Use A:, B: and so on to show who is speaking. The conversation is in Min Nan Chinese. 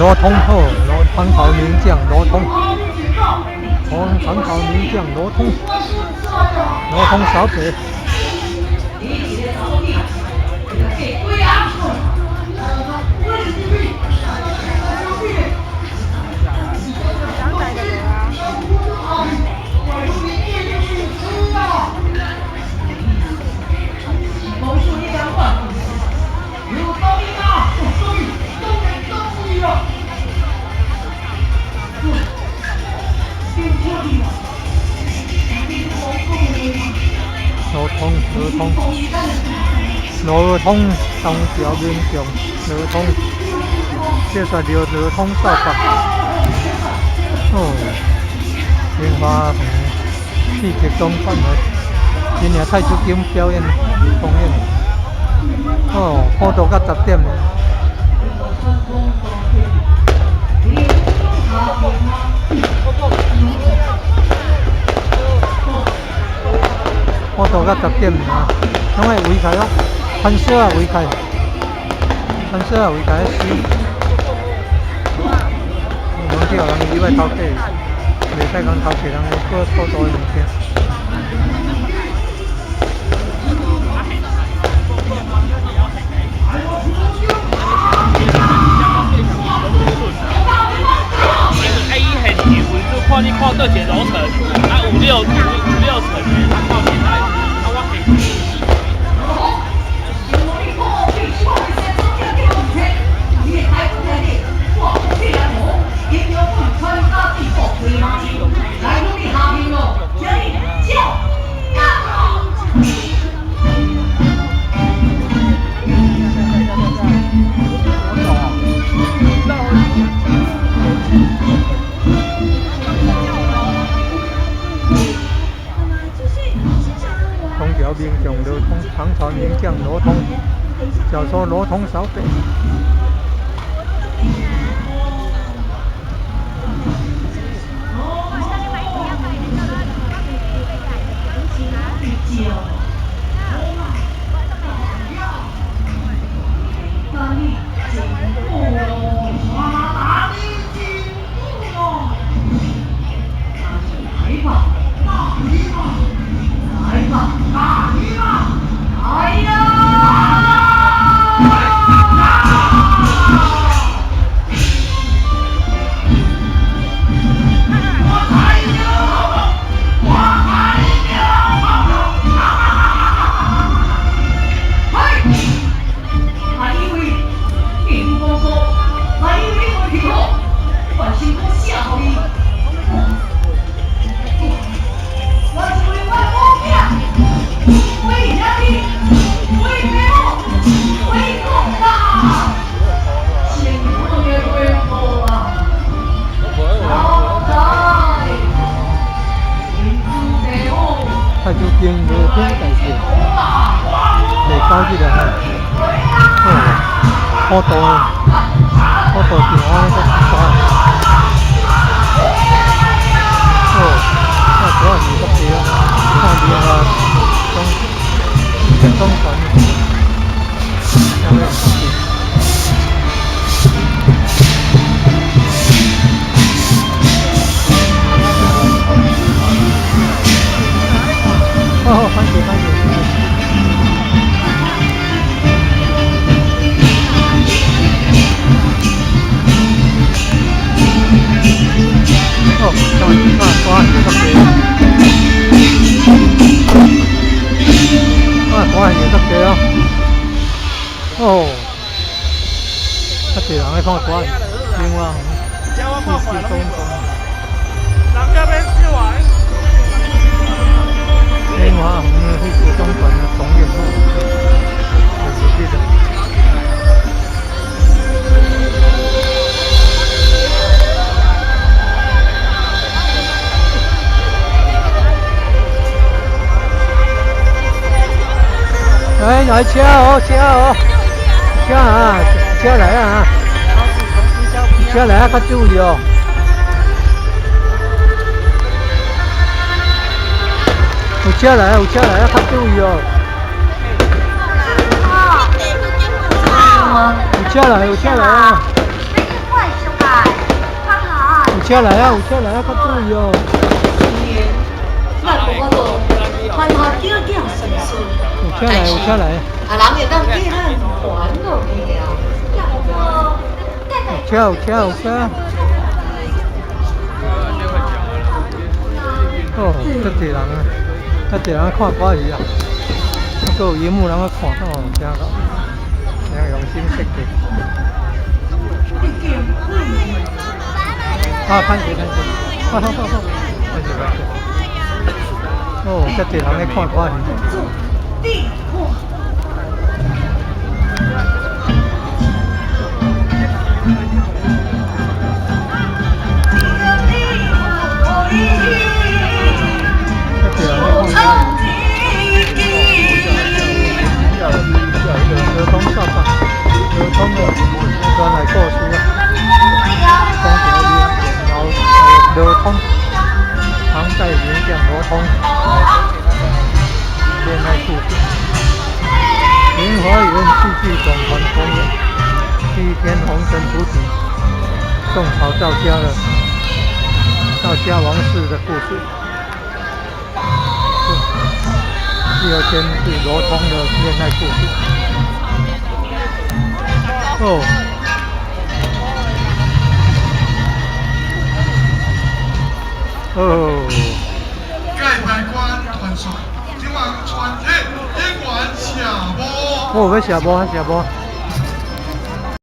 A: 罗通吼，罗唐朝名将罗通，唐朝名将罗通，罗通扫北。罗通，罗通，罗通，唐朝名将罗通，这煞着罗通扫北。哦，樱花园戏剧总馆的今年太子宫表演公演。哦，普渡到10点。普渡到10点尔，拢爱围开咯，番小仔围开，番小仔围开死。门去予人入来偷客，袂使讲偷客人的过普渡的物件。
B: 看你看倒一个楼层，啊五六层的，啊看起来，啊我下。
A: 唐朝名将罗通，唐朝名将罗通，小说《罗通扫北》。太子宫罗天大殿，第九日啊，哦，普渡，普渡场安尼阁大，哦，啊，歌仔戏阁济啊，看另外总总团，啥物？哦，番茄番茄。哦，看看歌仔戏阁济，啊，歌仔戏阁济哦。哦，较济人咧看歌仔戏，另外戏剧总团。樱花园戏剧总团的总演出，就是这个。来来车哦，车哦，车啊，车来啊，车来啊，较注意哦。有車來，有車來啊，較注意哦。有車來，有車來啊。車來啊！有車來啊！較注意哦。
C: 咱無法度傳予囝囝孫孫。
A: 有車來，有車來。
C: 啊，人會當叫咱還落去啊。
A: 有車，有車，有車。哦，遮濟人啊，遮濟人看歌戲啊，啊，閣有螢幕人咧看，哦，真𠢕，真用心設計。啊，歹勢歹勢，好好好，歹勢歹勢。哦，遮濟人咧看歌戲。遮濟人咧看歌戲。羅通掃把，羅通的原來故事啊，講一个名將羅通，唐代名將羅通戀愛故事。明華園戲劇總團公演，西天紅塵菩提，宋朝趙家王室的故事。第二天是羅通的戀愛故事。哦，哦。
D: 盖台关传说，今晚全体演员谢幕。
A: 哦，欲谢幕啊，谢幕。